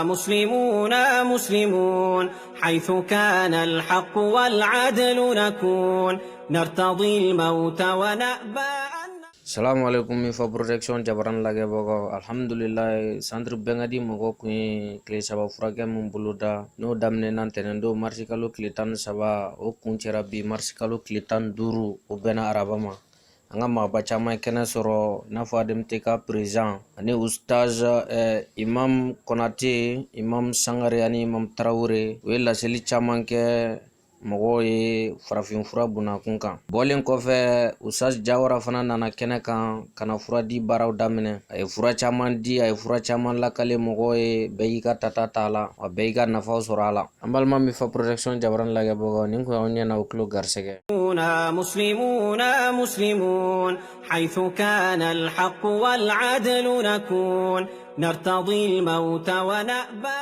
مسلمون مسلمون، حيث كان الحق والعدل نكون، نرتضي الموت ونأبى أن Salamu alaikum Mifa Protection jabaran lajɛbagaw. Alhamdulilayi, centre Bɛnkadi mɔgɔw kun ye tile 3 furakɛ min boloda, n'o daminɛna ntɛnɛndon marisi kalo tile 13, o kuncɛra bi marisi kalo tile 15, o bɛnna araba ma. An ka maaba caman ye kɛnɛ sɔrɔ, i n'a fɔ ADMTK président ani ustaz imam Konate, imam Sangare ani imam Tarawele. U ye laseli caman kɛ mɔgɔw ye farafinfura bunakun kan. Bɔlen kɔfɛ, ustaz Jawara fana nana kɛnɛ kan ka na fura di baaraw daminɛ. A ye fura caman di, a ye fura caman lakale mɔgɔw ye. Bɛɛ y'i ka tata t'a la wa, bɛɛ y'i ka nafaw sɔrɔ a la. An balima Mifa Protection jabaran lajɛbagaw, nin kun y'aw ɲɛna o tulo garisɛgɛ. مسلمون مسلمون، حيث كان الحق والعدل نكون، نرتضي الموت ونأبى.